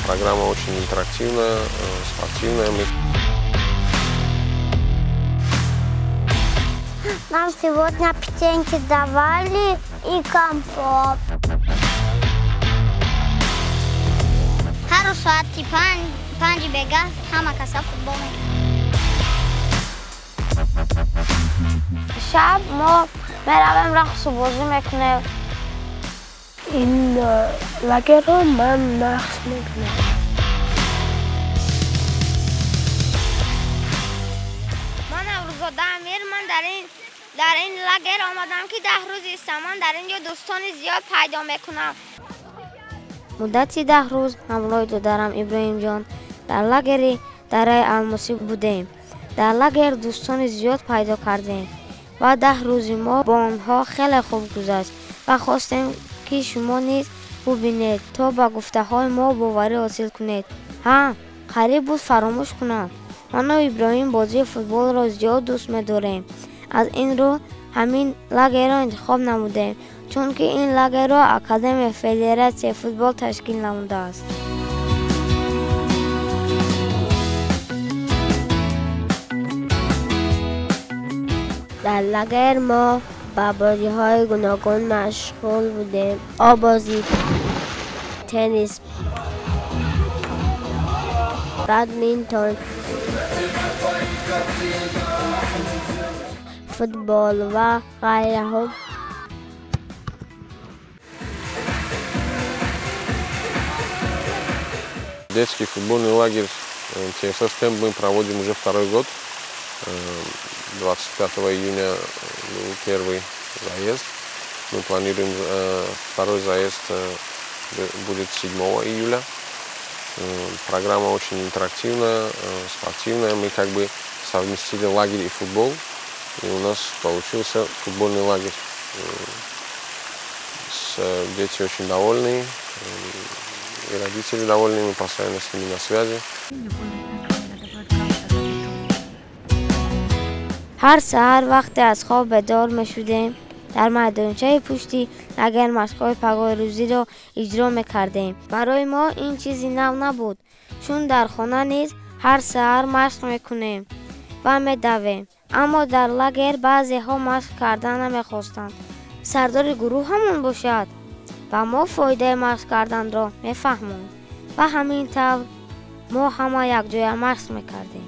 Программа очень интерактивная, спортивная. Нам сегодня печеньки давали и компот. Ҳар соати 5 бега ҳама каса футбол мекунад. Шаб мо меравем рақсу бозӣ мекунем. Ин лагерро ман нақс мекунам. Ман Наврӯзода Амир, ман дар ин лагер омадам ки 10 рӯз истам. Ман дар ин ҷо дӯстони зиёд пайдо мекунам. Муддати 10 рӯз ҳамроҳи додарам Иброҳимҷон дар лагери дараи Алмосӣ будем. Дар лагер дӯстони зиёд пайдо кардем ва 10 рӯзи мо бо онҳо хеле хуб гузашт ва хостем ки шумо низ бубинед то ба гуфтаҳои мо боварӣ ҳосил кунед. Ҳа, қариб буд фаромӯш кунам. Ману Иброҳим бозии футболро зиёд дӯст медорем. Аз ин рӯ ҳамин лагерро интихоб намудем, чунки ин лагерро Академияи Федератсияи футбол ташкил намудааст. Дар лагер мо ба бозиҳои гуногун машғул будем. Оббозӣ, теннис, бадминтон, футбол ва ғайраҳо. Детский футбольный лагерь ТФФ Кэмп мы проводим уже второй год. 25 июня был первый заезд. Мы планируем второй заезд будет 7 июля. Программа очень интерактивная, спортивная. Мы как бы совместили лагерь и футбол. И у нас получился футбольный лагерь. Дети очень довольны, и родители довольны, мы постоянно с ними на связи. Ҳар саҳар вақте аз хоб бедор мешудем, дар майдончаи пушти лагер машқҳои пагоҳирӯзиро иҷро мекардем. Барои мо ин чизи нав набуд, чун дар хона низ ҳар саҳар машқ мекунем ва медавем. Аммо дар лагер баъзеҳо машқ кардан намехостанд. Сардори гурӯҳ ҳамон бошад ва мо фоидаи машқ карданро мефаҳмонд ва ҳамин тавр мо ҳама якҷоя машқ мекардем.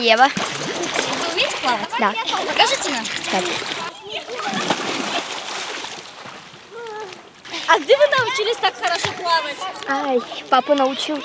Ева. Вы умеете плавать? Да. Покажите нам. Так. А где вы научились так хорошо плавать? Ай, папа научил.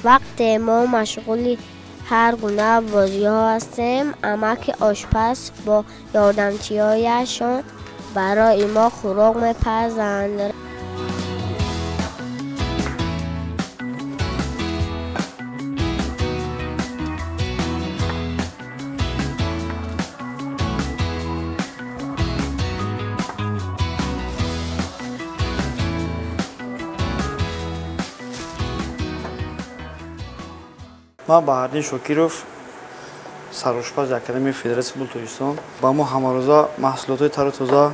وقتی ما مشغول هر گونه بازی ها هستیم، عمک آشپز با یاردمچی‌هایشان برای ما خوراک می‌پزند. Ман Баҳриддин Шокиров, сарошпази Академияи Федератсияи футболи Тоҷикистон. Ба мо ҳамарӯза маҳсулотҳои тару тоза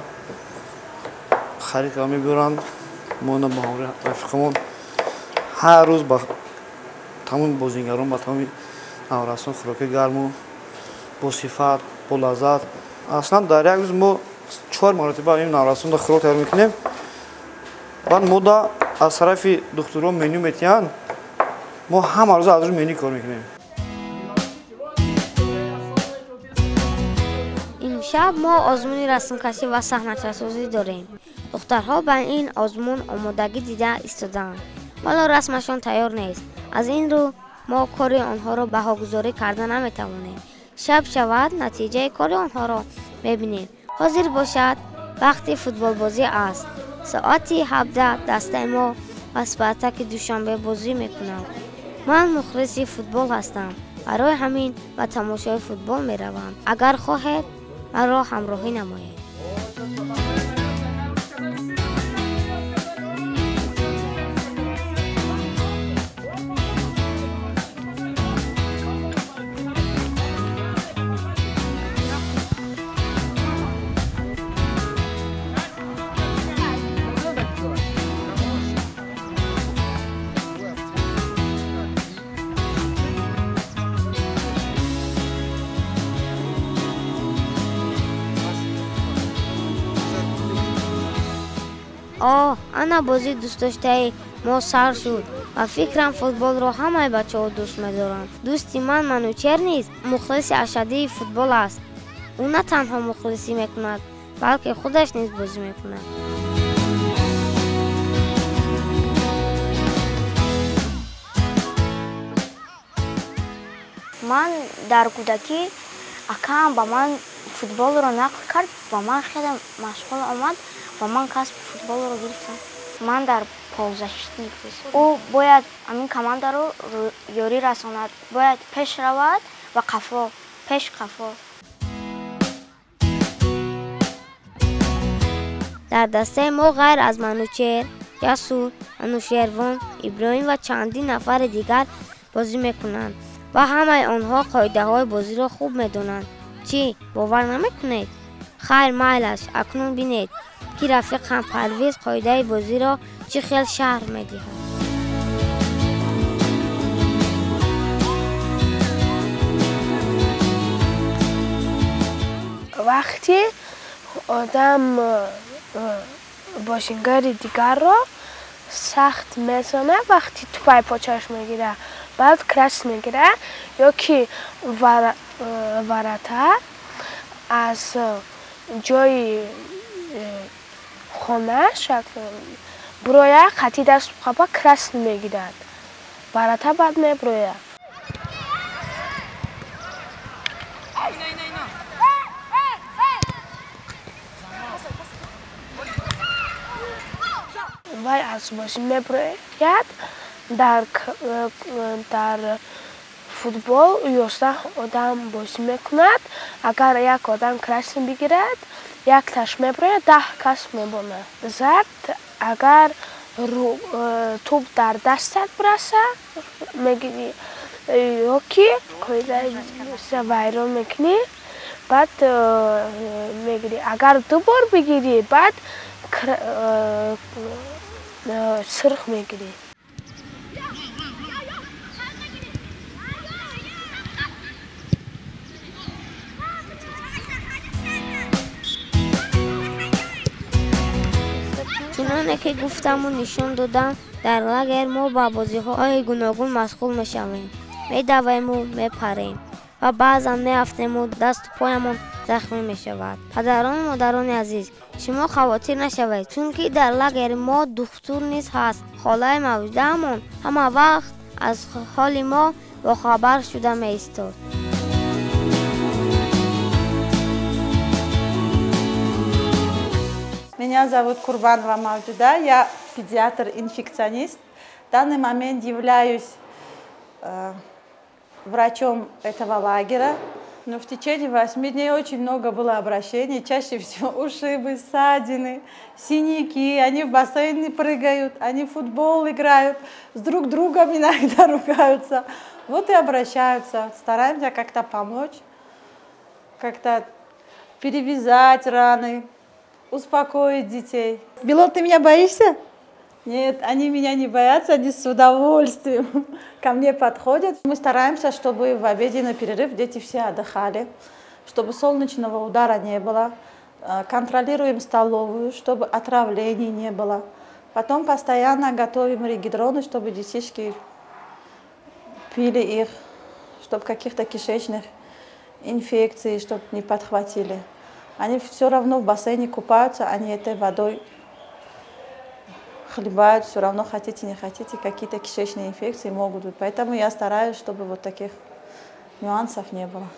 харид карда мебиёранд. Мо инро бо ҳамроҳи рафиқамон ҳар рӯз ба тамоми бозингарон, ба тамоми наврасон хӯроки гарму бо сифат, бо лаззат. Аслан дар як рӯз мо 4 маротиба ин наврасонро хӯрок тайёр мекунем. Баъд мо да аз тарафи духтурон меню метиҳанд. Мо ҳама рӯза аз рӯи меню кор мекунем. Имшаб мо озмуни расмкашӣ ва саҳначасозӣ дорем. Духтарҳо ба ин озмун омодагӣ дида истодаанд, вале расмашон тайёр нест. Аз ин рӯ мо кори онҳоро баҳогузорӣ карда наметавонем. Шаб шавад, натиҷаи кори онҳоро мебинем. Ҳозир бошад, вақти футболбозӣ аст. Соати 17 дастаи мо ба Спартаки Душанбе бозӣ мекунад. Ман мухлиси футбол ҳастам. Барои ҳамин ба тамошои футбол меравам. Агар хоҳед, маро ҳамроҳӣ намоед. Оҳ, ана бозии дӯстдоштаи мо сар шуд ва фикрам футболро ҳамаи бачаҳо дӯст медоранд. Дӯсти ман Манучер низ мухлиси ашаддии футбол аст. Ӯ на танҳо мухлисӣ мекунад, балки худаш низ бозӣ мекунад. Ман дар кӯдакӣ акаам ба ман футболро нақл кард ва ман хеле машғул омад ва ман касби футболро гирифтам. Ман дар полузащитник бозӣ. Ӯ бояд ҳамин командаро ёрӣ расонад, бояд пеш равад ва қафо, пеш қафо. Дар дастаи мо ғайр аз Манучер, Ҷасур, Анушервон, Иброҳим ва чандин нафари дигар бозӣ мекунанд ва ҳамаи онҳо қоидаҳои бозиро хуб медонанд. Чӣ, бовар намекунед? Хайр, майлаш, акнун бинед, ки рафиқам Парвиз қоидаи бозиро чӣ хел шарҳ медиҳад. Вақте одам бозингари дигарро сахт мезанад, вақти тӯпаи почааш мегирад, баъд крас мегирад ё ки варата аз ҷои хонааш буроя, қатъи даст қапа крас мегирад, варата баъд мебурояд. Вай аз бозӣ мебурояд. Дар футбол 11 одам бозӣ мекунад. Агар як одам красный бигирад, якташ мебурояд, 10 кас мемонад. Зард агар Тӯп дар дастат бираса мегирӣ, ё ки қоидаи вайрон мекунӣ, баъд мегирӣ. Агар ду бор бигирӣ, баъд сурх мегирӣ. Чуноне ки гуфтаму нишон додам, дар лагер мо ба бозиҳои гуногун машғул мешавем, медавему мепарем ва баъзан меафтему дасту поямон захмӣ мешавад. Падарону модарони азиз, шумо хавотир нашавед, чунки дар лагери мо духтур низ ҳаст. Холаи мавҷудаамон ҳама вақт аз ҳоли мо бохабар шуда меистод. Меня зовут Курбанова Мавджуда, я педиатр-инфекционист. В данный момент являюсь врачом этого лагеря. Но в течение 8 дней очень много было обращений, чаще всего ушибы, ссадины, синяки, они в бассейны прыгают, они в футбол играют, с друг другом иногда ругаются. Вот и обращаются, стараемся как-то помочь, как-то перевязать раны, успокоить детей. Белот, ты меня боишься? Нет, они меня не боятся, они с удовольствием ко мне подходят. Мы стараемся, чтобы в обеденный перерыв дети все отдыхали, чтобы солнечного удара не было. Контролируем столовую, чтобы отравлений не было. Потом постоянно готовим регидроны, чтобы детишки пили их, чтобы каких-то кишечных инфекций, чтобы не подхватили. Они все равно в бассейне купаются, они этой водой хлебают, все равно хотите, не хотите, какие-то кишечные инфекции могут быть. Поэтому я стараюсь, чтобы вот таких нюансов не было.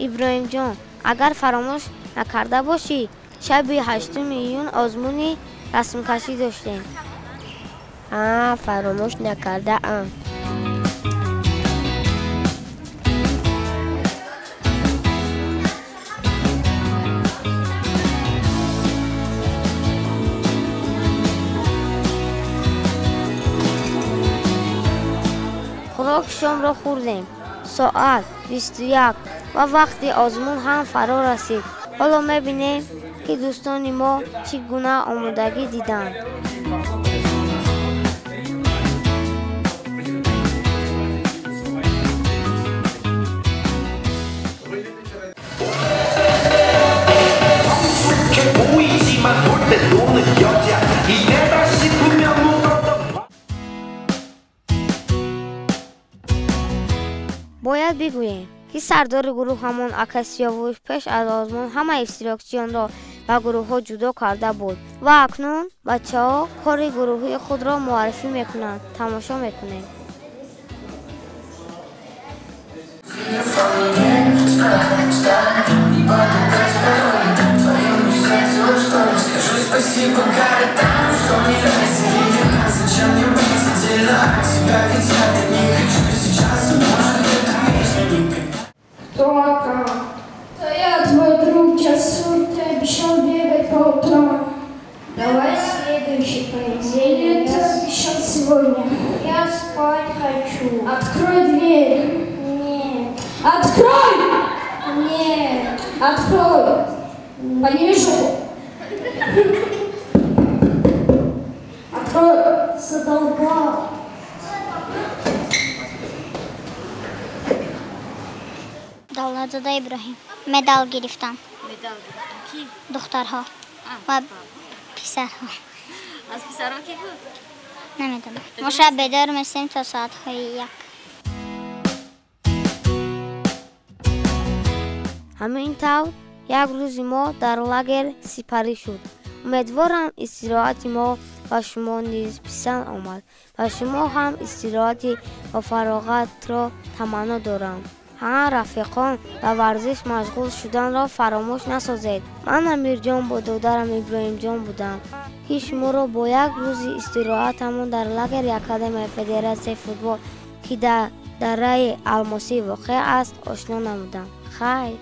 Иброҳимҷон, агар фаромӯш накарда бошӣ, шаби 8 июн озмуни расмкашӣ доштем. А, фаромӯш накардаам. Хӯроки шомро хӯрдем. Соат 21 ва вақти озмун ҳам фаро расид. Ҳоло мебинем, ки дӯстони мо чӣ гуна омодагӣ диданд. Бояд бигӯем, ки сардори гурӯҳ ҳамон ака Сиёвуш пеш аз озмун ҳама иштирокчиёнро ба гурӯҳҳо ҷудо карда буд ва акнун бачаҳо кори гурӯҳии худро муаррифӣ мекунанд. Тамошо мекунем. Кто там? Да я твой друг Джасур, ты обещал бегать по утрам. Давай следующий понедельник. Ты обещал сегодня. Я спать хочу. Открой дверь. Нет. Открой! Нет. Открой. Подними жопу. Открой. Задолбал. Давлатзода Иброҳим. Медал гирифтам. Медал гирифтам. Ки? Духтарҳо ва писарҳо. Аз писарҳо ки буд? Намедонам. Мо шаб бедор мешавем то соатҳои 1. Ҳамин тавр як рӯзи мо дар лагер сипарӣ шуд. Умедворам истироҳати мо ба шумо низ писанд омад ва шумо ҳам истироҳати бо фароғатро таманно дорам. Ҳа, рафиқон, ба варзиш машғул шуданро фаромӯш насозед. Ман Амирҷон бо додарам Иброҳимҷон будам, ки шуморо бо як рӯзи истироҳатамон дар лагери Академияи Федератсияи футбол, ки дар дараи Алмосӣ воқеъ аст, ошно намудам. Хайр!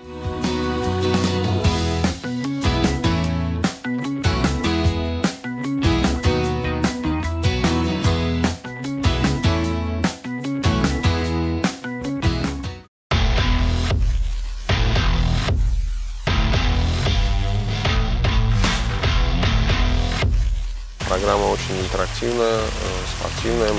Программа очень интерактивная, спортивная.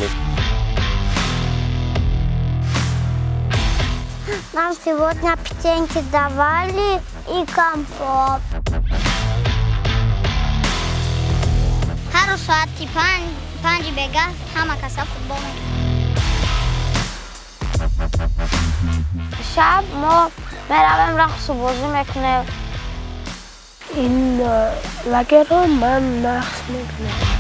Нам сегодня печеньки давали и компот. Ҳар рӯз соати 5 бегаҳ ҳама каса футбол мекунем. Шаб мо меравем рақсу бозӣ мекунем. Ин лагерро ман нақс мекунам.